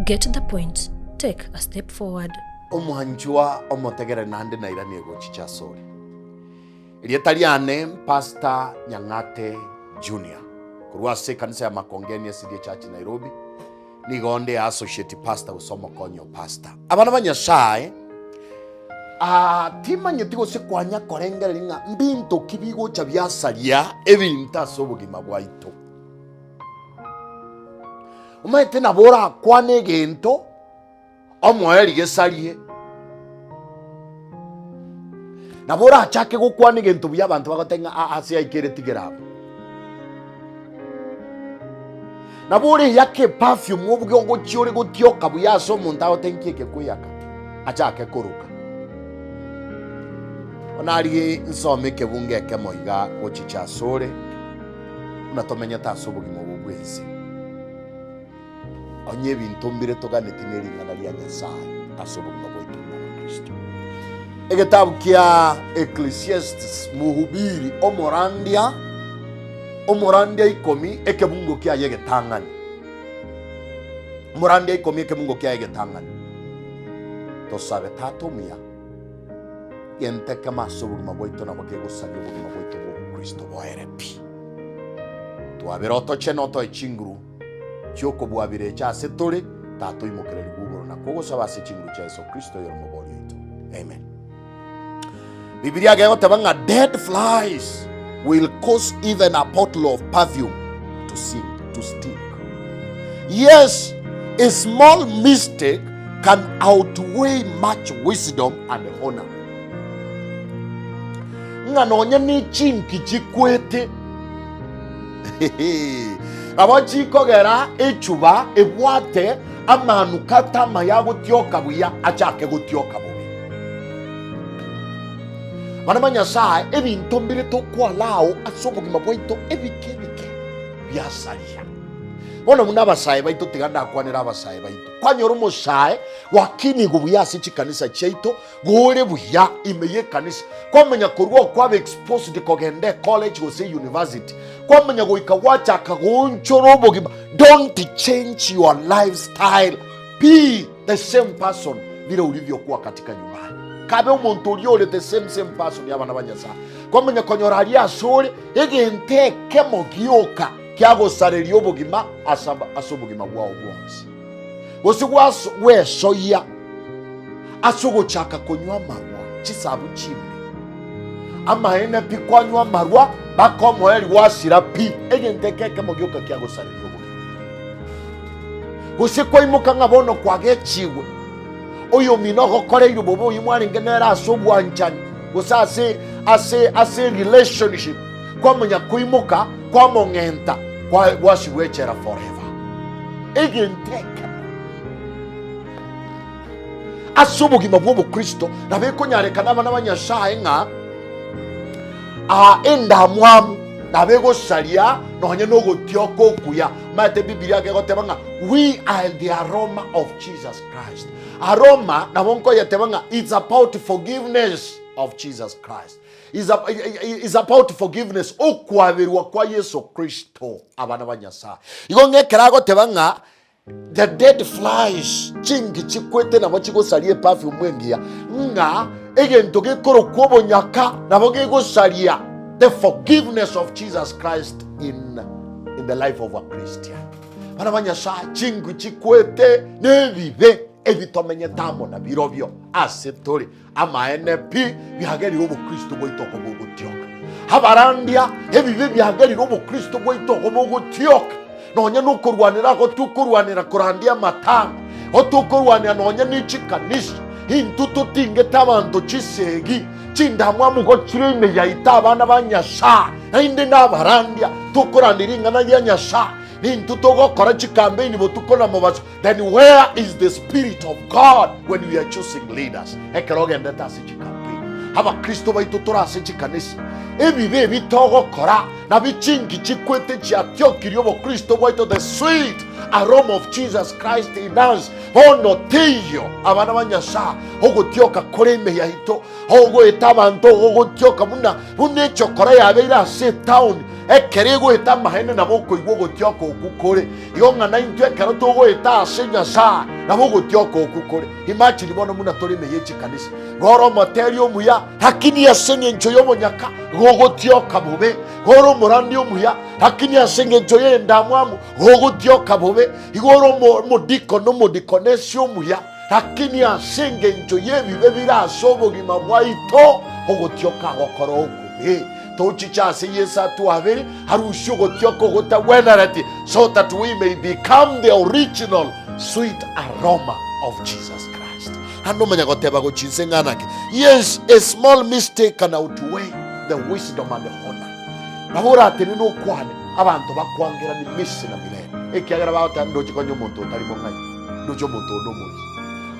Get the point, take a step forward. Omwanchwa omotegere naende nairanie gochicha asore. Erieta riane Pastor Nyang'ate Junior korwa ase ekanisa ya Makongeni SDA Church Nairobi. Nigo onde associate pastor gose omokonyi o pastor. Abana ba Nyasae, ah, timanyeti gose kwanya korengereria ng'a mbinto ki bigocha biasaria ebinto ase obogima bwaito. Omanyete nabo orakwane egento omoe rigesarie. Nabo orachake gokwana egento buya abanto bagoteba ng'a aa ase yaikere tigera abwo. Nabo oreyake eperfume obuge ogochia ore gotioka buya ase omonto agote nki eke kweyaka achake koruka. Bono aria nsome ekebungo ekemo iga gochicha asore buna tomenyete ase obogima obo bw'ense. Onye ebinto mbire toganeti ne ring'ana ria Nyasae ase obogima bwaito buna Abakristo. Egetabu kia Ecclesiastes, Mohubiri, omorandia, omorandia ikomi, ekebungo kiaye egetang'ani. Omorandia ikomi, ekebungo kiaye egetang'ani. Tosabe Tata omuya, gento ekemo ase obogima bwaito nabo kegosaria obogima bwaito bwa obokristo boere pi. Twabere otochene otoe chinguru chi'okobua birecha ase tore, tatoimokererigwe igoro na kogosaba ase chinguru chia Yeso Kristo oyore Omobori oito. Amen. Bibilia gegoteba ng'a dead flies will cause even a bottle of perfume to sink, to stink. Yes, a small mistake can outweigh much wisdom and honor. Ng'a nonye ne chinki chikwete Nabo chikogera echuba ebwate amanukato amaya agotioka buya achake gotioka bobe. Bana ba Nyasae, ebinto mbire tokwalao ase obogima bwaito ebike ebike biasaria. Bono buna abasae baito, tiga ndakwanere abasae baito. Kwanyora omosae gwakinigwe buya ase chikanisa chiaito, Gore buya ime y'ekanisa, kwamanya korwa okwaba exposed kogenda ecollege gose university, kwamanya goika gwachaka goonchora obogima. Don't change your lifestyle, be the same person vile ulivyokuwa katika nyumbani. Kabe omonto oria ore the same same person y'abana ba Nyasaye. Kwamanya konyora aria ase ore egento ekemo gioka kiagosareria obogima ase ase obogima bwao bwonsi. Gose gwesoyia ase ogochaka konywa amarwa chisabu chimbe. Amaene pi kwanywa amarwa mpaka omoeri gwasira pi, egento eke ekemo gioka kiagosareria obogima. Gose kwaimoka ng'a bono kwagechigwe, oyomino ogokoreire bobe oyio mwarenge nere ase obwanchani gose ase ase ase relationship, kwamanya koimoka kwamong'enta gwasibwa echela forever. Egento ekemo. Ase obogima bw'Obokristo nabo ekonyarekana abana ba Nyasae ng'a aa endamwamu nabo egosaria nonye nogotioka okuya. Omanyete Bibilia gegoteba ng'a we are the aroma of Jesus Christ. Aroma nabo nkoyeteba ng'a it's about forgiveness of Jesus Christ. Is, a, is about forgiveness okwaberwa kwa Yeso Kristo abana ba Nyasae. Igo ng'ekero agoteba ng'a The dead flies, chingi chikwete nabo chigosaria eperfume engiya, ng'a egento gekorokwa obonyaka nabo gegosaria the forgiveness of Jesus Christ in, in the life of a Christian. Bana ba Nyasaye, chingi chikwete nebibe ebitomenyete amo na birobio ase tore. Amaene pi, biagerire obokristo bwaito okoba ogotioka. Abarandia, ebibe biagerire obokristo bwaito okoba ogotioka. Nonya nokorwanera ago tokorwanera korandia amatanga, o tokorwanera nonya ne chikanisa, intwe totingete abanto chisegi, chindamwamu igo chire ime yaito abana ba Nyasae, naende nabarandia, tokorandia ring'ana ria Nyasae, nintwe togokora chikambeini botuko na mobaso. Then where is the spirit of God when we are choosing leaders? Ekero ogendete ase chikampeni, abakristo baito tore ase chikanisa, ebibe ebi togokora nabio chingi chikwete chiatiokirie obokristo bwaito, the sweet aroma of Jesus Christ in us. Bono teiyo abana ba Nyasaye ogotioka kore ime yaito, ogoeta abanto ogotioka buna buna echokora yabeire ase etaoni. Ekero egoeta amaene nabo okoigwa ogotioka okwo kore. Igo ng'a naintwe ekero togoeta ase Nyasae nabo ogotioka okwo kore. Imagine bono buna tore ime ye chikanisa. Goro omoteri omuya, lakini ase eng'encho y'obonyaka gogotioka bobe. Goro omorandi omuya, lakini ase eng'encho y'endamwamu gogotioka bobe. Igo ore omodikoni omodikonesi omuya, lakini ase engencho y'ebibe bire ase obogima bwaito, ogotioka gokora okobe. Tochiche ase Yeso atwabere, arusie ogotioka ogotagwenereti, so that we may become the original sweet aroma of Jesus Christ. Naende omanya goteba gochia inse ng'a naki? Yes, a small mistake can outweigh the wisdom and the honor. Nabo oratenene okwane, abanto bakwangeranie misi na milele, ekiagera bagoteba ndoche konya omonto otari mong'aini, ndoche omonto onde omoriri.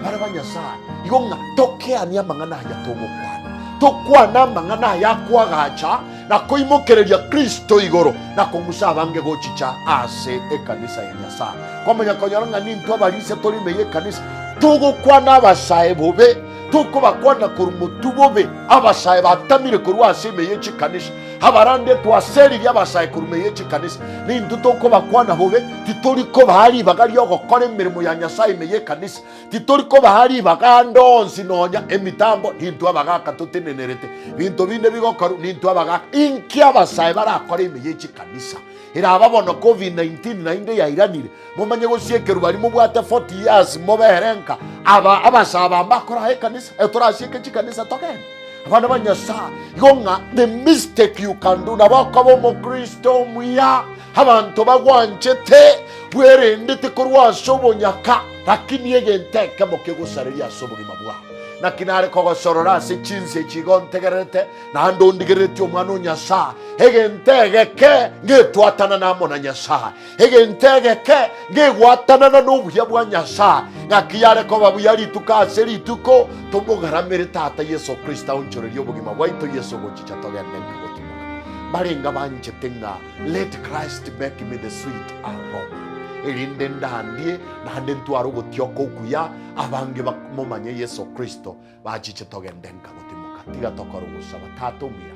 Bana ba Nyasae, igo ng'a tokeanie amang'ana aya togokwana, tokwane amang'ana aya akoagacha na koimokereria Kristo igoro na kong'usa abange gochicha ase ekanisa ya Nyasae. Kwamanya konyora ng'a nintwe abarisia tore ime y'ekanisa, togokwana abasae bobe, tokobakwana korwa motwe bobe, abasae batamire korwa ase ime ye chikanisa. Abarande twaseririe abasae korwa ime ye chikanisa, nintwe tokobakwana bobe, titori kobaa ribaga ri'ogokora emeremo ya Nyasae ime y'ekanisa, titori kobaa ribaga ande onsi nonya emitambo, nintwe abagaka totenenerete binto binde bigokorwa, nintwe abagaka. Inki abasae barakore ime ye chikanisa? Eraba bono Covid-19 naende yairanire, momanye gosiekerwa baria mobwate 40 years mobere nka aba abasae aba mbakore ekanisa, etorasieke chikanisa togende. Abana ba Nyasae, igo ng'a the mistake you can do, nabo okoba omokristo omuya, abanto bagwanchete, bwerendete korwa ase obonyaka, lakini egento ekemo kegosareria ase obogima bwao. Naki nare kogosorora ase chinsa echi igo ntegererete, naende ondigereretie omwana o Nyasae, egento egeke ngetwatanana amo na Nyasae, egento egeke ngegwatanana nobuya bwa Nyasae. Ng'aki yare koba buya rituko ase rituko, tomogaramere Tata Yeso Kristo aonchorerie obogima bwaito Yeso gochicha togende nka gotimoka. Mbarenga banchete ng'a let Christ make me the sweet aroma, erinde ndandie naende ntware ogotioka okuya, abange bamomanye Yeso Kristo Bachiche togende nka gotimoka, tiga tokore ogosaba. Tata omuya,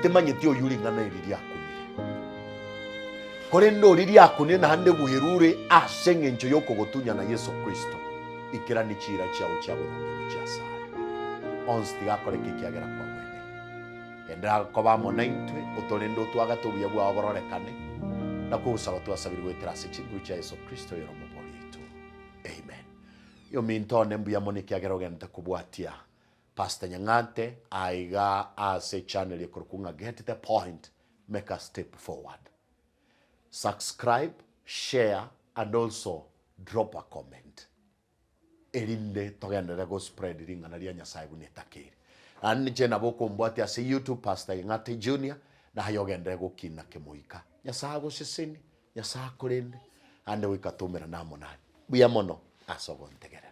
timanyeti oyio ring'ana eri riakunire, korende oria riakunire naende bwerure ase engencho y'okogotunyana Yeso Kristo, ikerania chiira chiao chia boronge gochia asare. Onsi tiga akoreke ekiagera kwagweneire. Enderera koba amo naintwe, otorende otwagate obuya bwao bororekane, na kogosaba twasabire goetera ase chinguru chia Yeso Kristo oyore Omobori oito. Amen. Ominto one mbuya mono ekiagera ogenderete kobwatia Pastor Nyang'ate aiga ase echannel ekorokwa ng'a Get the Point Make a Step Forward. Subscribe, share and also drop a comment erinde togenderere go spread ring'ana ria Nyasaye buna etakeire. Naende inche nabo okombwatia ase YouTube Pastor Nyang'ate Junior naye ogenderere gokina kemoika. Nyasaye agosesenie. Nyasae akorende, naende goika toumerane amo naye. Mbuya mono ase ogontegerera.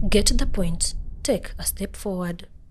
Get the point, take a step forward.